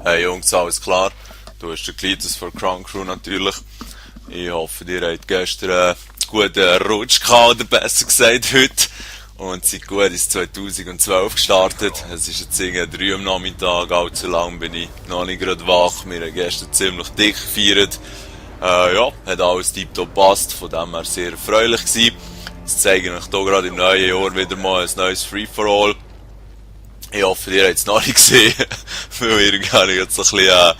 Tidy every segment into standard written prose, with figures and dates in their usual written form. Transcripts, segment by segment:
Hey Jungs, alles klar? Du hast den Cletus von xCROWNx natürlich. Ich hoffe, ihr habt gestern einen guten Rutsch gehabt, oder besser gesagt heute. Und seid gut ins 2012 gestartet. Es ist jetzt irgendwie 3 am Nachmittag, allzu lang bin ich noch nicht gerade wach. Wir haben gestern ziemlich dick gefeiert. Ja, hat alles tiptop gepasst, von dem her sehr erfreulich gewesen. Jetzt zeige ich euch hier gerade im neuen Jahr wieder mal ein neues Free-for-All. Ich hoffe, ihr habt es noch nicht gesehen, weil irgendwie habe ich jetzt ein bisschen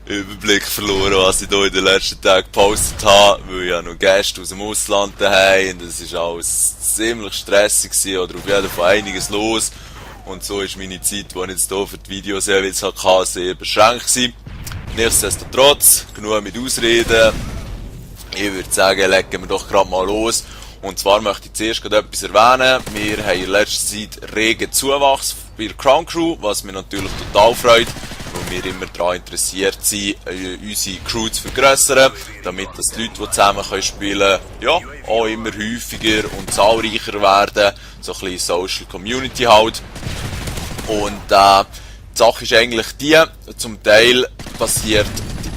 Überblick verloren, was ich hier in den letzten Tagen gepostet habe, weil ich ja noch Gäste aus dem Ausland daheim und es war alles ziemlich stressig gewesen, oder auf jeden Fall einiges los. Und so ist meine Zeit, die ich jetzt hier für die Videos jeweils hatte, sehr beschränkt gewesen. Nichtsdestotrotz, genug mit Ausreden. Ich würde sagen, legen wir doch gerade mal los. Und zwar möchte ich zuerst gerade etwas erwähnen. Wir haben in letzter Zeit regen Zuwachs bei der xCROWNx, was mich natürlich total freut, weil wir immer daran interessiert sind, unsere Crew zu vergrössern, damit dass die Leute, die zusammen spielen können, ja, auch immer häufiger und zahlreicher werden. So ein bisschen Social Community halt. Und die Sache ist eigentlich die, zum Teil passiert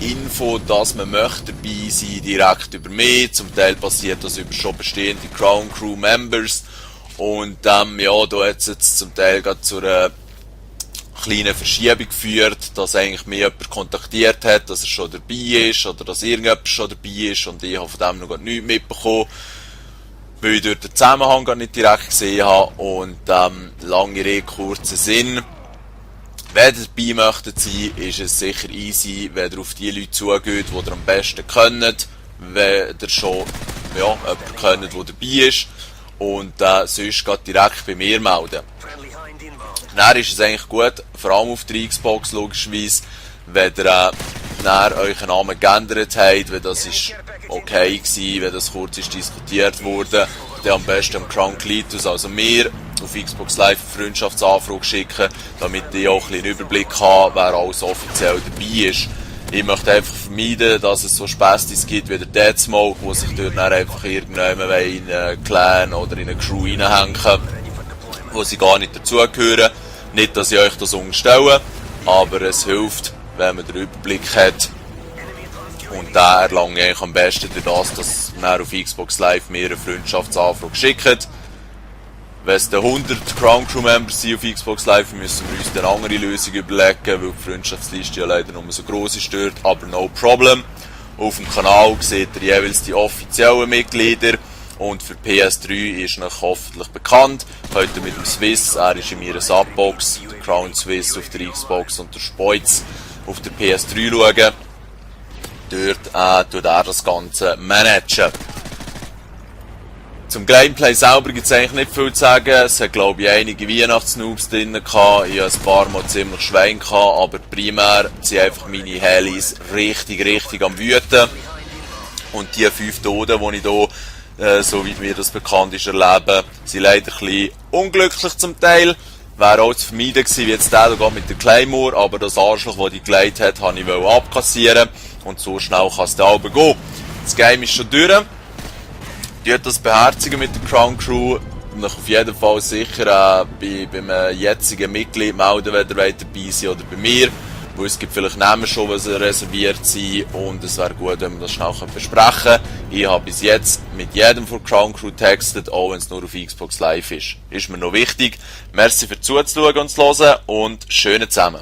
die Info, dass man möchte dabei sein, direkt über mich. Zum Teil passiert das über schon bestehende xCROWNx-Members. Und ja, da hat es jetzt zum Teil gerade zu einer kleinen Verschiebung geführt, dass eigentlich mich jemand kontaktiert hat, dass er schon dabei ist oder dass irgendjemand schon dabei ist und ich habe von dem noch nichts mitbekommen, weil ich durch den Zusammenhang gar nicht direkt gesehen habe. Und lange Rede, kurzer Sinn. Wenn ihr dabei möchtet sein, ist es sicher easy, wenn ihr auf die Leute zugeht, die ihr am besten kennt, wenn ihr schon jemanden kennt, der dabei ist, und sonst geht direkt bei mir melden. Dann ist es eigentlich gut, vor allem auf der Xbox logischerweise, wenn ihr euch einen Namen geändert habt, wenn das ist okay gewesen, wenn das kurz ist diskutiert wurde, dann am besten am Cletus, also mir, auf Xbox Live eine Freundschaftsanfrage schicken, damit ich auch ein bisschen einen Überblick habe, wer alles offiziell dabei ist. Ich möchte einfach vermeiden, dass es so Späßtis gibt wie der Deadsmoke, wo sich dort dann einfach irgendjemand in einen Clan oder in eine Crew reinhängen, wo sie gar nicht dazugehören. Nicht, dass ich euch das unterstelle, aber es hilft, wenn man den Überblick hat. Und da erlange ich am besten durch das, dass man auf Xbox Live mir eine Freundschaftsanfrage schickt. Wenn es 100 xCROWNx-Members sind auf Xbox Live, müssen wir uns eine andere Lösung überlegen, weil die Freundschaftsliste ja leider nur so gross ist dort, aber no problem. Auf dem Kanal seht ihr jeweils die offiziellen Mitglieder und für PS3 ist noch hoffentlich bekannt. Heute mit dem Swiss, er ist in meiner Subbox, der Crown Swiss auf der Xbox und der Speuz auf der PS3 schauen. Dort tut er das Ganze managen. Zum Gameplay selber gibt es eigentlich nicht viel zu sagen. Es hat, glaube ich, einige Weihnachtsnoobs drin gehabt. Ich hatte ein paar Mal ziemlich Schwein gehabt, aber primär sind einfach meine Helis richtig am Wüten. Und die 5 Toten, die ich hier, so wie mir das bekannt ist, erlebe, sind leider ein bisschen unglücklich zum Teil. Wäre auch zu vermeiden gewesen, wie jetzt der hier mit der Claymore, aber das Arschloch, das die geleitet hat, wollte ich abkassieren. Und so schnell kann es dann gehen. Das Game ist schon durch. Tut das beherzigen mit der xCROWNx, und auf jeden Fall sicher beim jetzigen Mitglied melden, wenn ihr dabei seid oder bei mir, weil es gibt vielleicht Namen schon, was reserviert sind, und es wäre gut, wenn wir das schnell besprechen können. Ich habe bis jetzt mit jedem von xCROWNx getextet, auch wenn es nur auf Xbox Live ist. Ist mir noch wichtig. Merci für zuzuschauen und zu hören und schönen zusammen.